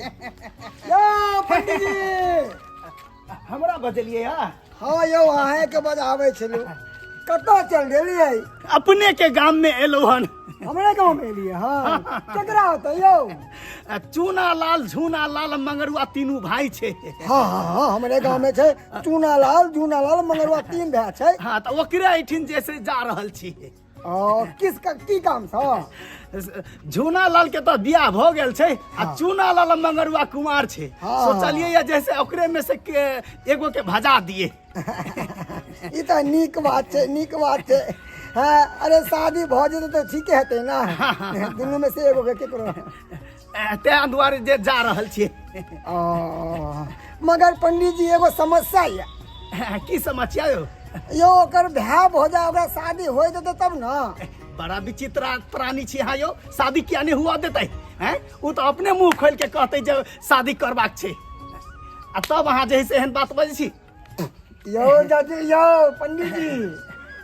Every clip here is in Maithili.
यौ पंडीजी। हमरा बजलियै या? हाँ यौ, अहें के बजाबै छलहुँ। कतऽ चल गेलियै? अपने के गाम में एलहुँ हन। हमरे गाँव में एलियै? हाँ, केकरा होतै यौ? आ, चूना लाल, झूना लाल, मंगरुआ तीनू भाई छै। हाँ हाँ हाँ, हमरे गाँव में छै चूना लाल, झूना लाल, मंगरुआ, तीन भाय छै। हाँ, तऽ ओकरे एहिठिन जे से जा रहल छी। ओ किस की काम छौ? झूना लाल के तऽ बियाह भऽ गेल छै आ चूना लाल मंगरुआ कुमार छै। सोचलियै या जैसे ओकरे में से के एगो के भजा दिए। ई तऽ नीक बात छै, नीक बात छै। हाँ, अरे शादी भऽ जेतै तऽ ठीके हेतै ना, दुनू में से एगो के केकरो। तें दुआरे जे जा रहल छियै। ओ मगर पंडीजी एगो समस्या यऽ। की समस्या यौ? यौ, ओकर भाय भऽ जाय, ओकरा शादी होइ देतै तब ने। बड़ा विचित्र प्राणी छी अहाँ यौ, शादी किया नहीं हुआ देतै? हैं, ओ तऽ अपने मुंह खोल के कहतै जे शादी करबाक छै, आ तब अहाँ जे है से एहन बात बजै छी। यौ जज, यौ पंडीजी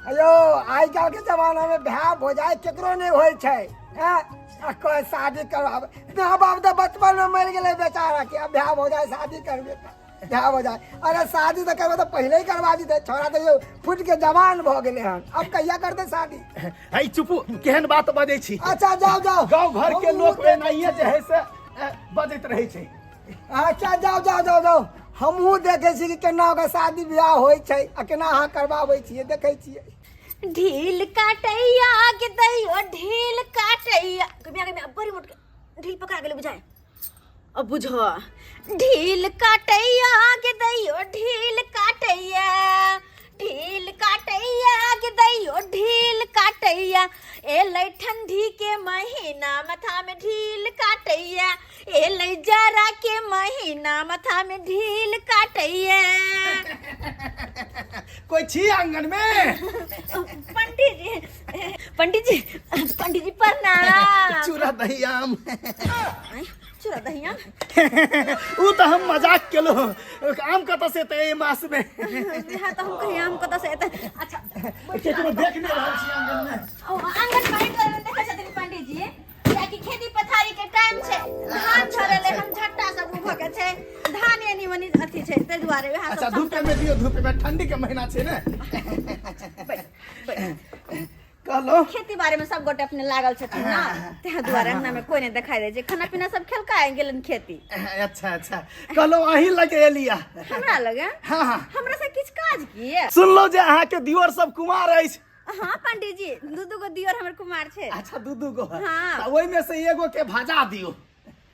यौ, आइ काल्हि के जमाना में भाय भौजाइ केकरो नहि होइ छै। हैं, आ कहे शादी करबाब, माय बाप तऽ बचपन में मरि गेलै बेचारा के, आ भाय भौजाइ शादी करबे भाय भौजाइ। अरे शादी तऽ करबै तऽ पहिले ही करवा दितै छोड़ा, तऽ यौ फुटि के जवान भऽ गेलै हन, अब कहिया करतै शादी? है चुपू, केहन बात बजै छी? अच्छा जाओ जाओ। गाँव घर के लोक एनाहिए जे है से बजैत रहै छै। अच्छा जाओ जाओ जाओ जाओ, हमहूँ देखै छी कि केना ओकर शादी बियाह होइ छै आ केना अहाँ करबाबै छियै, देखै छियै। ढील काटैया के दैयो ढील काटैया गमिया गमिया, बड़ी मोट के ढील पकड़ा गेलै बुझाय। अब बुझ, ढील काटैया के दैयो ढील काटैया, ढील काटैया के दैयो ढील काटैया, एलै ठंडी के महीना माथा में ढील काटैया, एलै जाड़ा के महीना माथा में ढील काटैया। कोई छी आंगन में? पंडीजी, पंडीजी, पंडीजी प्रणाम। चूड़ा दही आम। आँय, चूड़ा दही आम? ऊ तऽ हम मजाक केलहुँ, आम कतऽ से एतै एहि मास में? इएह तऽ हम कही, आम कतऽ से एतै। अच्छा, केकरो देख नहि रहल छी आंगन में? ओ आंगन में एहि देखै छथिन पंडीजी, कियाकि खेती पथारी के टाइम छै, धान झरेले हम झट्टा सब उभऽ के छै, धान एनी ओनी अथी छै, ताहि दुआरे वएह अच्छा सब। धूपे में दियौ, धूपे में, ठंडी के महीना छै ने। बैठ, बैठ। कहलो खेती बारे में सब गोटे अपने लागल छथिन ना, ताहि दुआरे अंगना में कोई नहीं दिखाई दे छै। खाना पीना सब खेलका आबि गेलन खेती। अच्छा अच्छा, कहलो अहीं लगे एलिया। हमरा लगे? हाँ हाँ। हमरा से किछु काज किए? सुनलो जे अहाँके दियोर सब कुमार अछि। हाँ पंडीजी, दू दू गो दियोर हमर कुमार छै। अच्छा, दू दू गो? हाँ। तऽ ओहिमे से एगो के भजा दियौ।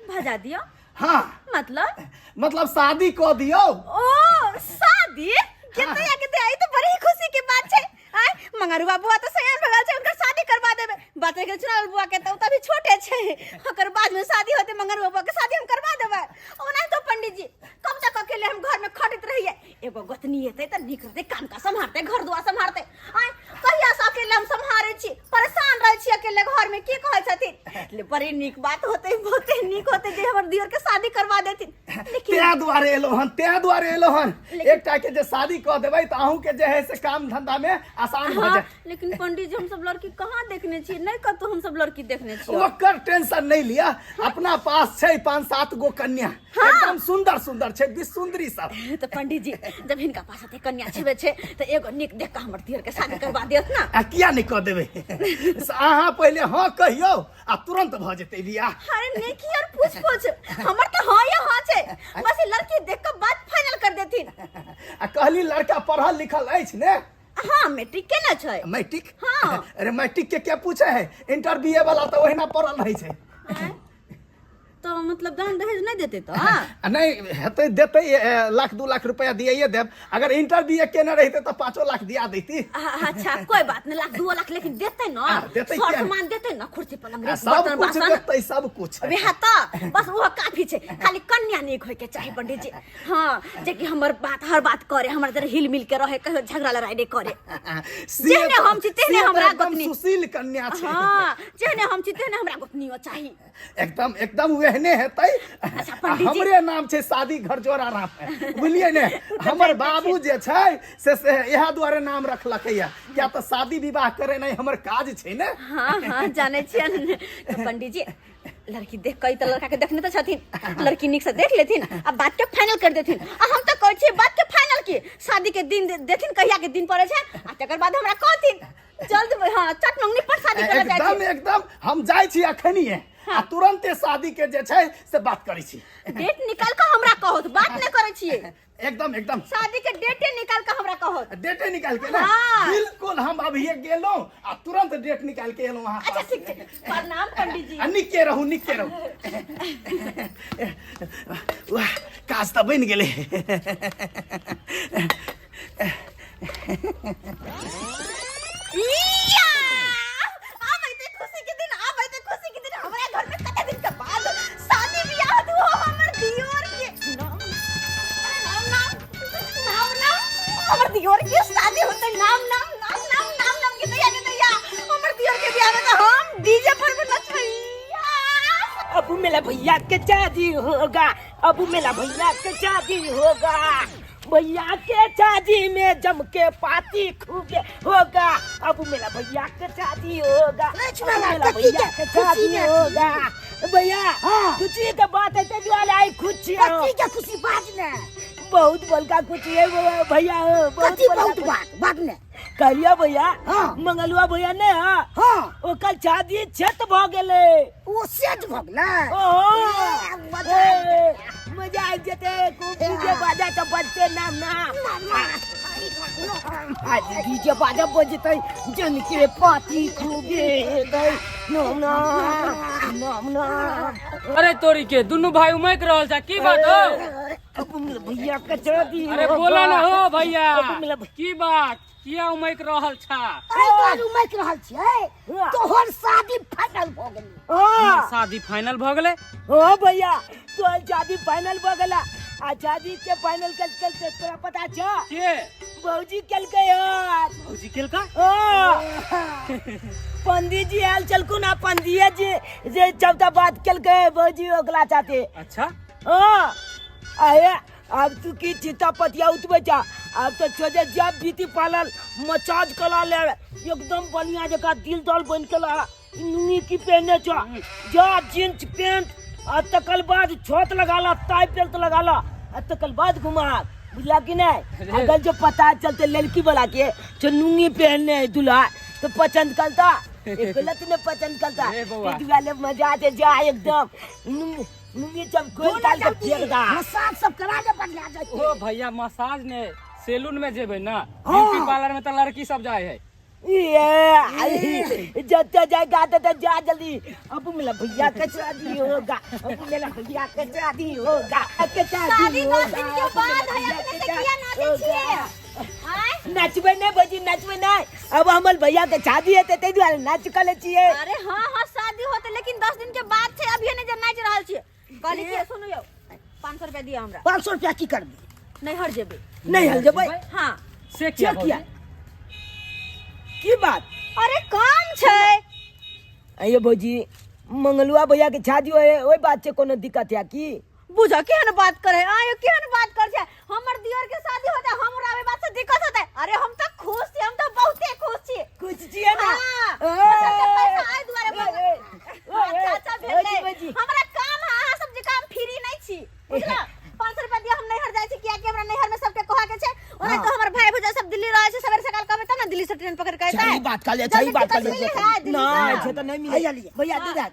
भजा दियौ? हाँ। मतलब? मतलब शादी कऽ दियौ। ओ शादी केते या केते, ई तऽ बड़ी खुशी के बात छै। आय मंगरुआ बुआ तऽ सयान भऽ गेल छै, हुनकर शादी करवा देबै। बात रहि गेल चुनाव बुआ के, तऽ ओ तऽ अभी छोटे छै, ओकर बाद में शादी होते, मंगरुआ बुआ के शादी हम करवा देबै। ओना तो पंडीजी कब तक अकेले हम घर में खटैत रहिए, एगो गोतनी एतै तऽ नीक रहतै, काम का सम्हारतै, घर दुआर सम्हारतै। आय कहिया से अकेले हम सम्हारै छी, परेशान रहै छी अकेले घर में, की कहै छथिन ले, बड़ी नीक बात होतै, बहुते नीक होतै जे हमर दियोर के शादी करवा देथिन, लेकिन तें दुआरे एलो हन, तें दुआरे एलो हन। एकटा के जे शादी कऽ देबै तऽ अहूँ के जे है से काम धंधा में आसान भऽ जायत। लेकिन पंडित जी, हम सब लड़की कहाँ देखने छियै? नहि कतौ हम सब लड़की देखने छियै। ओकर टेंशन नहीं लिया, अपना पास छै 5-7 गो कन्या। एकदम सुंदर सुंदर छै, विश्व सुंदरी सब। तऽ पंडित जी, जब हिनका पास एते कन्या छेबे छै तऽ एगो नीक देख कऽ हमर दियर के शादी करवा दियत ना। आ किया नहीं कऽ देबै? से अहाँ पहिले हाँ कहियौ आ तुरंत भऽ जेतै बियाह। अरे नेकी और पूछ पूछ, हमर तऽ हाँ या हाँ छै, बस ई लड़की देख कऽ बात फाइनल कर देथिन। आ कहली लड़का पढ़ल लिखल अछि ने? हाँ, मैट्रिक केने छै। मैट्रिक? हाँ। अरे मैट्रिक के क्या पूछे है, इंटर बी ए वाला तऽ ओहिना पढ़ल रहै छै। आँय? तऽ मतलब दान दहेज नहि देते तऽ? आ नहि हेतै, देतै, लाख 2 लाख रुपया दियाइए देब। अगर इंटर बी ए केने रहिते तऽ 5 लाख दिया दैती। अच्छा, कोई बात नहीं, लाख 2 लाख, लेकिन देते ना? देतै। सर किया? सामान देते ना, कुर्सी पलंग, आ, सब बर्तन कुछ बासन? देतै, सब कुछ। वएह तऽ, बस वो काफी छै, खाली कन्या नीक होय के चाही पंडित जी। हाँ, जे कि हमर बात हर बात करे, हमर जरे हिल मिल के रहे, कहियो झगड़ा लड़ाई नहीं करे। से जेहने हम छी, तेहने से तऽ हमरा एकदम गोतनी। सुशील कन्या छै। हाँ, जेहने हम छी तेहने हमरा गोतनियो चाही। एकदम एकदम ओहने हेतै। अच्छा, आ पंडीजी। हमरे नाम छै शादी घर जोड़ा राम, बुझलियै ने? हमर बाबू जे छै से इएह दुआरे नाम रखलकै या, किया तऽ शादी विवाह करेनाइ हमर काज छै ने। हाँ हाँ, जानै छियै ने। तऽ पंडीजी, लड़की देख कऽ ई तऽ लड़का के देखने तऽ छथिन लड़की नीक से देख लेथिन आ बात के फाइनल कर देथिन आ हम तऽ कहै छियै बात के फाइनल की शादी के दिन देथिन कहिया के दिन पड़ै छै आ तकर बाद हमरा कहथिन जल्द हाँ चट मंगनी पर शादी करऽ जाइ एकदम छी एकदम हम जाइ छी अखनिए आ तुरंते शादी के जे छै से बात करै छी डेट निकाल कऽ हमरा कहत बात नहि करै छियै एकदम एकदम शादी के डेटे निकाल के हमरा कहत डेटे निकाल के ना हाँ। बिल्कुल हम अभी गेलहुँ आ तुरंत डेट निकाल के एलहुँ अहाँ अच्छा पास। ठीक छै प्रणाम पंडित जी आ निके रहू निके रहू वाह काज तऽ बनि गेलै इया! आब एते खुशी के दिन आब एते खुशी के दिन हमरा घर में कते दिन के बाद शादी बियाह दू हमर दियोर के नाम नाम नाम नाम नाम हमर दियोर के शादी होते नाम नाम नाम नाम नाम नाम के दैया के दैया हमर दियोर के बियाह में तो हम डीजे पर भी नचबै इया! अब मेरा भैया के शादी होगा अब मेरा भैया के शादी होगा भैया के शादी में जम के पार्टी खूब होगा अब मेरा भैया के शादी होगा नाच अब वाला, मेरा कथी भैया के के खुशी शादी में होगा भैया हाँ। खुशी के बात है तो दुआरे आई खुशी हो। कथी के खुशी बात ने बहुत बड़का खुशी है भैया हो, बहुत कथी बड़का बहुत खुशी। बात बात ने कहलियो भैया हाँ। मंगलुआ भैया ने हाँ हाँ ओकर शादी छत भ गेलै ओ सेट भऽ गेलै ओहो ए, मजा आबि ए, मजा आबि जेतै खूब डीजे बाजा तऽ बजते नाम ना आज डीजे बाजा बजतै जन के पार्टी खूबे हेतै नाम नाम नाम नाम अरे तोरी के दुनू भाई उमक रहल छा की बात हो अब भैया के शादी अरे बोला ना हो भैया अब मिला की बात किया उमक रहल छा अरे तोहर उमकि रहल छियै तोहर शादी फाइनल भऽ गेलै हाँ शादी फाइनल भ गेलै हो भैया तोहर शादी फाइनल भ गेला आ शादी के फाइनल कल कल से तोरा पता छ के भौजी केलकै हन भौजी केलका ओ पंडित जी आयल छलखुन आ पंडिये जी जे चौथा बात केलकै भौजी ओकरा साथे अच्छा हाँ अरे अब तू की चिंता पतिया उठबै छा अब तो छोड़े जब बीती पार्लर मसाज करा ले एकदम बढ़िया जगह दिल दल बन के ला नुनी की पहने छा जा जींस पैंट आ तकर बाद छत लगा ला टाई बेल्ट लगा ला आ तकर बाद घुमा बुझला कि नहीं अगर जो पता चलते लड़की वाला के जो नुंगी पहनने है दूल्हा तो पसंद करता ये गलत ने पसंद करता अरे बउआ। दुआले मजा आते जा एकदम नुंगी नुंगी जब खोल डाल के फेंक दा मसाज सब करा दे बढ़िया जाके ओ भैया मसाज ने सैलून में जेबै ना ब्यूटी पार्लर में तो लड़की सब जाए है ये जते जाएगा तो जा जल्दी अब मेरा भैया के शादी होगा अब मेरा भैया के शादी होगा के शादी होगा, 10 दिन के अब बाद मेरा है भैया अपने के से किया नाचै होगा। छियै आँय नचबै नहि भौजी नचबै नहि अब हमर भैया के शादी हेतै ताहि दुआरे नाच कऽ छियै अरे हाँ हाँ शादी होते लेकिन 10 दिन के बाद छै अभी नहि जे नाच रहल छियै कहली कि सुनू यौ 500 रुपया दिअ हमरा 500 रुपया की करबी नैहर जेबै नहि हल जेबै हाँ से किया से किया की बात अरे काम छै अये भौजी मंगलुआ भैया के शादी होए ओहि बात छै कोनो दिक्कत है की बुझ केहन बात करे आयो केहन बात कर छै हमर दियर के शादी होते हमरा ओहि बात से दिक्कत होते अरे हम तो खुश छी हम तो बहुते खुश छी खुश छियै ना हाँ, ए, सबके पैसा आइ दुआरे ए, ए, अच्छा अच्छा भौजी, भेलै भौजी। हमरा काम है अहाँ सब जे काम फ्री नहीं छी बुझला 500 रुपया दिया हम नैहर जाइ छी कियाकि हमरा नैहर में सबके कहा के छै ओना तो हमर भाई भौजाई सब दिल्ली रहै छै सवेरे सकाल कहबै तब ना दिल्ली से ट्रेन पकड़ के अयतै सही बात कहलियै, सही जल्दी बात टिकट कहलियै। मिलै है दिल्ली नहि से। छै तऽ नहि मिलै हैया लिअ। भैया दे दे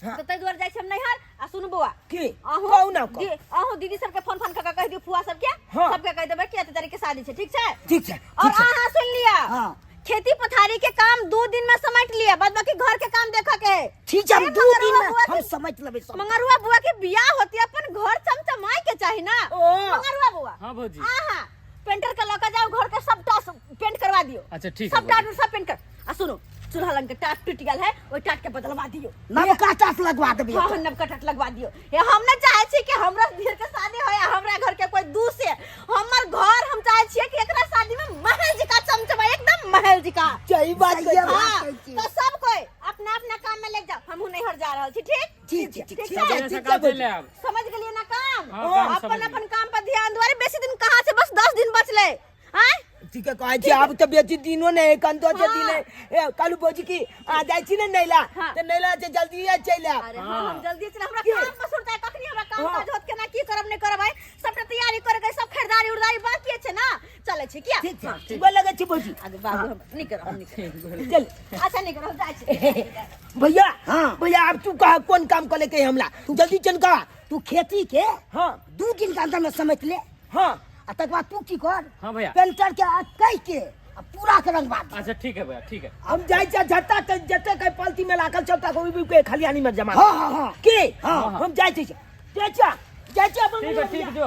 तऽ ताहि दुआरे जाइ छी हम नैहर आ सुनू बौआ की अहूँ कहू ना कहू अहूँ दीदी सबके फोन फान कऽ के कहि दियौ फुआ सबके हाँ। सबके कहि देबै कि एते तारीख के शादी छै ठीक छै ठीक छै और ठीक छै अहाँ सुन लिअ हाँ। खेती पथारी के काम 2 दिन में समेट लिअ बाद बाकी घर के काम देखऽ के है ठीक छै हम ए, 2 दिन मंगरुआ में बुआ हम के- समझ लेबै सब मंगरुआ बुआ के बियाह होती अपन घर चमचमाए के चाही ना ओ। मंगरुआ बुआ हाँ भौजी। आहा पेंटर के लऽ के जाओ घर के सबटा पेंट करवा दियो अच्छा, ठीक है सबटा भौजी। सब पेंट कर आ सुनो चूल्हा लंग के टाट टूट गेल है ओहि टाट के बदलवा दियो नवका टाट लगवा देबै हाँ हाँ, नवका टाट लगवा दियो ये हम ना चाहे छी कि हमरा धीर के शादी होय आ हमरा घर के कोई दूसे हमर घर हम चाहे छियै कि एकरा शादी में महल जी का चमचमा एकदम महल जी का सही बात सही कहै बात हाँ, कहै छी। तो सब कोई अपना अपना काम में लग जाओ हमहू नैहर जा रहल छी ठीक ठीक छै ठीक ठीक छै छै सवेरे ठीक सकाल छै चलि आयब समझ गेलियै ना काम हाँ, काम अपन समझ अपन काम पर ध्यान दुआरे बेसी दिन कहाँ छै बस 10 दिन बचलै आँय ठीके कहै छी। आब तऽ बेसी दिनो नहि कंतो छै दिन। ए कालू भौजी की आ जाइ छी ने नैला? हाँ। तऽ नैला से जल्दी चलि आयब। अरे हाँ, हम जल्दी चल, हमरा काम पर सुनता कखनी हमरा काम काज होत, केना की करब नहि करब, आइ सबटा तैयारी करे के सब खरीदारी उरदारी बाकी छै ना, चलै छी किया? ठीक छै, गोर लगै छी भौजी। आगे बाबू, हम नहीं करब, हम नहीं करब। चल। अच्छा, नहीं करब, जाइ छी। भैया। हाँ। भैया, आब तू कह कोन काम करे के हमरा, जल्दी चल कह। तू खेती के हाँ 2 दिन के अंदर में समेट ले। हाँ। आ तकर बाद तू की कर? हाँ भैया। पेंटर के कह के आ पूरा के रंगवा दे। अच्छा ठीक है भैया, ठीक है। हम जाइ छी झट्टा के जते के पलती में लागल छौ तक ओइ के खलिहानी में जमा। हाँ, हाँ, हाँ। की? हाँ। हम जाइ छी, जाइ छी, जाइ छी अपन। ठीक है, ठीक जो।